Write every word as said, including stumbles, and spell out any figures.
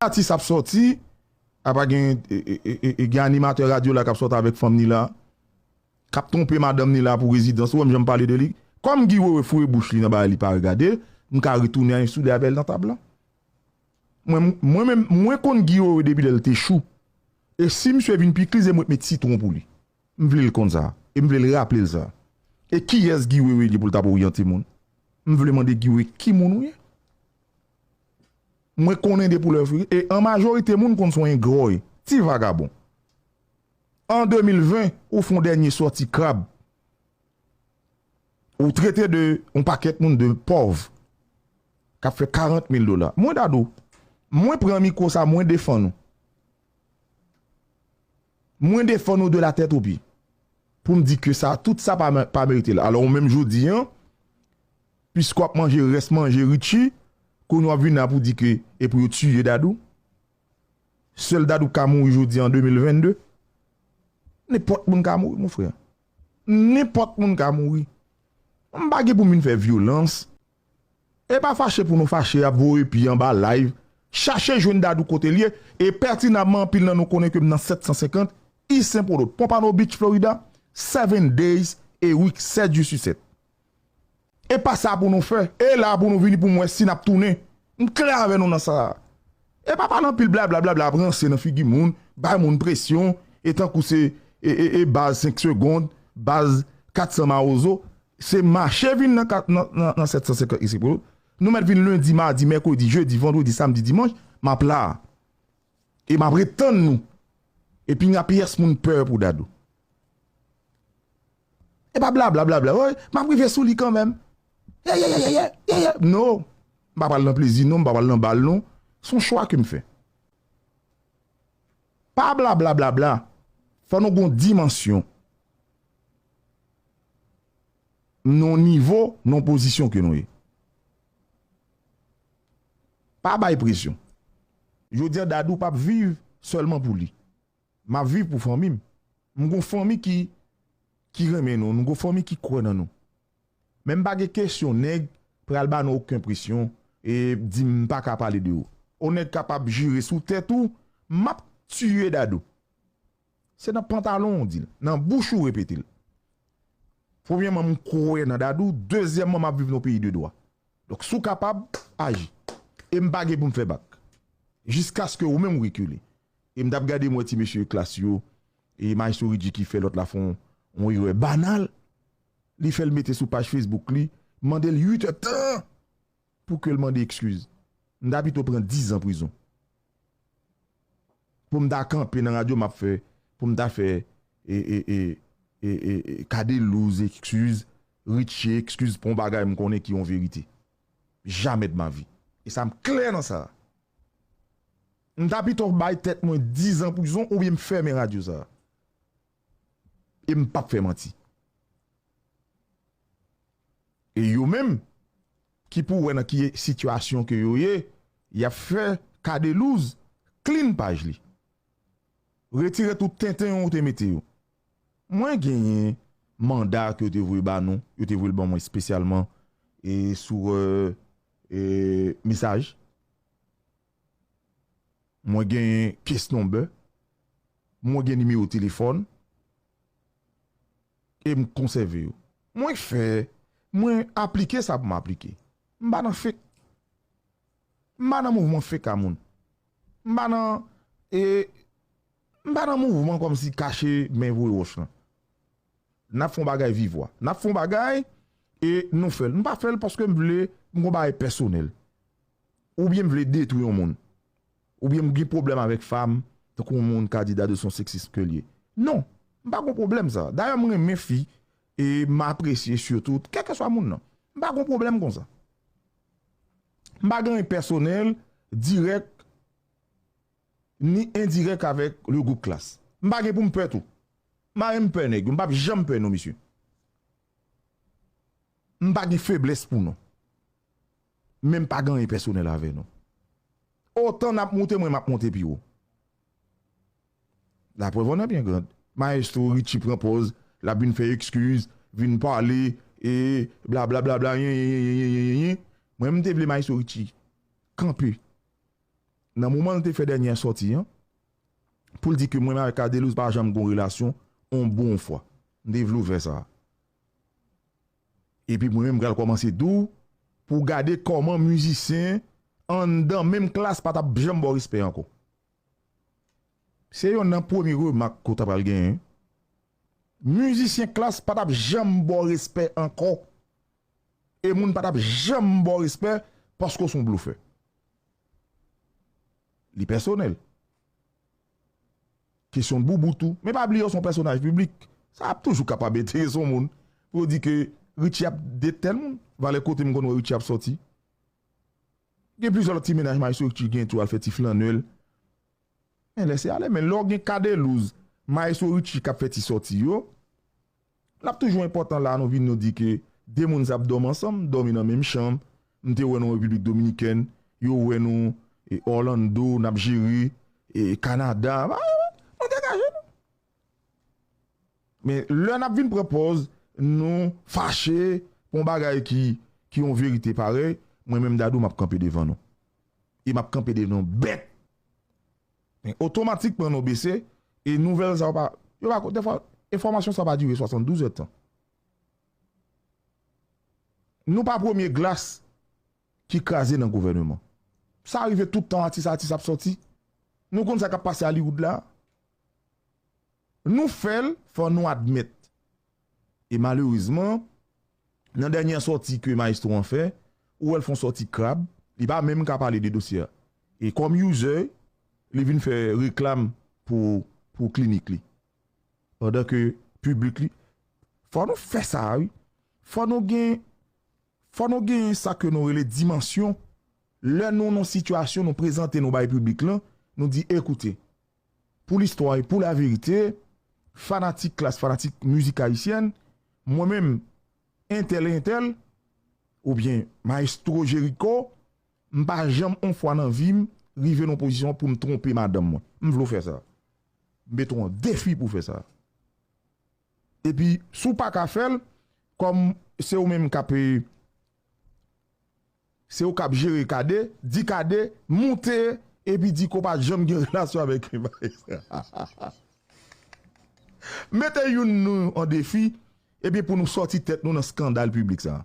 Atis ap sòti, apa gen, e, e, e, e, gen animatè radyo la k ap sòti avèk fanm ni la, k ap twonpe madanm ni la pou rezidans. Ou wè m janm pale de li. Kòm Guy Wewe foure bouch li nan bagay li pa regade, m ka retounen a yon soulye avè l nan tab la. Mwen, mwen menm, mwen konn Guy Wewe depi lè l te chou. E si misye vin pikliz, e mwen met sitwon pou li. M vle l konn sa. E m vle l raple l sa. E kiyès Guy Wewe ye pou l t ap oryante moun? M vle mande Guy Wewe ki moun ou ye? Mwen konnen de pou lè fri. E an majorite moun konn se yon engra w ye. Ti vagabon. An de mil ven, ou fè yon dènye sòti krab. Ou trete de yon pakèt moun de pòv k ap fè karant mil dola. Mwen, Dadou, mwen pran mikwo sa, mwen defann ou. Mwen defann ou de la tèt o pye. Pou m di ke sa, tout sa pa, pa merite l. Alò, ou menm jodi an, piske w ap manje rès manje Richie, kounye a w ap vin la pou di ke, e pou yo tiye Dadou. Sèl Dadou ka mouri jodi an de mil vennde. Nenpòt moun ka mouri, mon frè. Nenpòt moun ka mouri. M pa gen pou m vin fè vyolans. E pa fache pou nou fache, ap voye pi anba live. Chache jwenn Dadou kote l ye. E pètinamman, anpil nan nou konnen ke m nan sèt san senkant, East Saint Paul Road, Pompano Beach, Florida, seven days a week, sèt jou sou sèt. E pa sa pou nou fè. E la pou nou vini pou m wè si n ap tounen. M klè avè nou nan sa. E pa pale anpil blabla, blabla, ap ranse nan figi moun, bay moun presyon, e tankou se, e, e, e baz senk segonn, baz kat san mawozo, se mache vin nan kat, nan, nan, nan sèt san senkant East Saint Paul Road. Nou mèt vin lendi, madi, mèkredi, jedi, vandredi, samdi, dimanch, m ap la. E m ap ret tann nou. Epi n a pyès moun pè pou Dadou. E pa blabla, blabla. Woy, m ap rive sou li kanmenm. Ye, ye, ye, ye, ye, ye, ye. No. M pa pral nan plezi, non. M pa pral nan bal, non. Se yon chwa ke m fè. Pa blabla, blabla. Fò nou gon dimansyon. Nan nivo, nan pozisyon ke nou ye. Pa bay presyon. Jodi a, Dadou p ap viv sèlman pou li. M ap viv pou fanmi m. M gon fanmi ki, ki renmen nou. M gon fanmi ki kwè nan nou. Men m pa gen kesyon nèg pral ba nou okenn presyon e di m pa ka pale de ou. On nèg kapab jire sou tèt ou, m ap tiye Dadou. Se nan pantalon w di l, nan bouch ou repete l. Premyèman, m kwè nan Dadou. Dezyèmman, m ap viv nan peyi de dwa. Donk, si w kapab, aji. E m pa gen pou m fè bak. Jiskaske ou menm ou rekile. E m t ap gade, m wè ti mesye klas yo, e Maestro Richie ki fè lòt la fè yon, yon erè banal. Li fè l mete sou paj Facebook li, mande l uit èdtan pou ke l mande ekskiz. M ta pito pran dizan prizon. Pou m ta kanpe nan radyo, m ap fè, pou m ta fè, e, e, e, e, e, e, Cadelouse ekskiz, Richie ekskiz pou yon bagay m konnen ki yon verite. Jamais de ma vie. E sa m klè nan sa. M ta pito bay tèt mwen dizan prizon oubyen m fèmen radyo sa. E m p ap fè manti. E yo menm, ki pou wè nan ki sitiyasyon ke yo ye, y ap fè Cadelouse clean paj li. Retire tout tenten yo te mete yo. Mwen genyen manda ke yo te voye ba nou, yo te voye l ban mwen espesyalman, e sou, e, e, mesaj. Mwen genyen case number. Mwen gen nimewo telefòn. E m konsève yo. Mwen fè, mwen aplike sa pou m aplike. M pa nan fake. M pa nan mouvman fake a moun. M pa nan, e, m pa nan mouvman kòmsi kache men voye wòch lan. N ap fè yon bagay viv vwa. N ap fè yon bagay e nou fè l. Nou pa fè l paske m vle, m gon bagay pèsonèl. Oubyen m vle detwi yon moun. Oubyen m gen pwoblèm avèk fanm, tankou yon moun ka di Dadou se yon seksis ke l ye. Non, m pa gon pwoblèm sa. Dayè, m renmen fi e m apresye sitou, kèlkeswa moun nan. M pa gon pwoblèm konsa. M pa gen anyen pèsonèl, dirèk, ni endirèk avèk le gwoup Klass. M pa gen pou m pè tou. M pa menm pè nèg yo, m p ap janm pè non, mesye. M pa gen feblès pou nou. Men m pa gen anyen pèsonèl avè nou. Otan n ap moute, mwen m ap monte pi wo. La preuve en est bien grande. Maestro Richie pran pòz, l ap vin fè ekskiz, vin pale, e blablabla, yen, yen, yen. Mwen, m te vle Maestro Richie kanpe. nan moman l te fè dènyè sòti an, pou l di ke mwen menm avèk Cadelouse pa janm gon relasyon, on bon fwa. M te vle w fè sa. Epi mwen menm m pral kòmanse di w pou w gade kòman mizisyen anndan menm Klass pa t ap janm ba w respè ankò. Se yonn nan premye remak ke w ta pral genyen. Mizisyen Klass pa t ap janm ba w respè ankò. E moun pa t ap janm ba w respè paske w se yon blofè. Li pèsonèl. Kesyon de boubout tou. Men pa bliye w se yon pèsonaj piblik. Sa ap toujou kapab enterese yon moun pou yo di ke Richie ap date tèl moun. Valè kote m konn wè Richie ap sòti. Gen plizyè lòt ti mennaj Maestro Richie gen tou al fè ti flannè l. Men lèse ale, men lè w gen Cadelouse, Maestro Richie k ap fè ti sòti yo, l ap toujou enpòtan la nou vin nou di ke de moun sa ap dòmi ansanm, dòmi nan menm chanm. M te wè nou Repiblik Dominikèn, yo wè nou e Orlando, n ap jere e Kanada. Ba, nou degaje nou. Men lè n ap vin pran pòz, nou fache pou yon bagay ki, ki yon verite parèy, mwen menm Dadou, m ap kanpe devan nou. E m ap kanpe devan nou bèt. Men otomatikman nou bese, e nouvèl sa yo pa, yo pa, defwa, enfòmasyon sa pa dire swasanndouz èdtan. Nou pa premye glas ki kraze nan gouvèneman. Sa rive tout tan atis, atis ap sòti. Nou konn sa k ap pase Hollywood la. Nou fè l, fò nou admèt. E malerezman, nan dènyè sòti ke Maestro an fè, ou wè l fè yon sòti krab, li pa menm ka pale de dosye a. E kòm user, li vin fè reklam pou, pou klinik li. Pandan ke piblik li, fò nou fè sa, wi. Fò nou gen, fò nou gen sa ke nou rele dimansyon. Lè nou nan sitiyasyon, nou prezante nou bay piblik lan, nou di, ekoute, pou listwa e pou laverite, fanatik Klass, fanatik mizik ayisyèn, mwen menm, entèl e entèl, oubyen Maestro Jericho, m pa janm on fwa nan vi m rive nan pozisyon pou m twonpe madanm mwen. M vle w fè sa. M mete w an defi pou w fè sa. Epi, si w pa ka fè l, kòm se ou menm k ap, e, se ou k ap jere Kade, di Kade, moute, epi di ke w pa janm gen relasyon avèk Maestro. Mete youn nou an defi, epi pou nou sòti tèt nou nan eskandal piblik sa.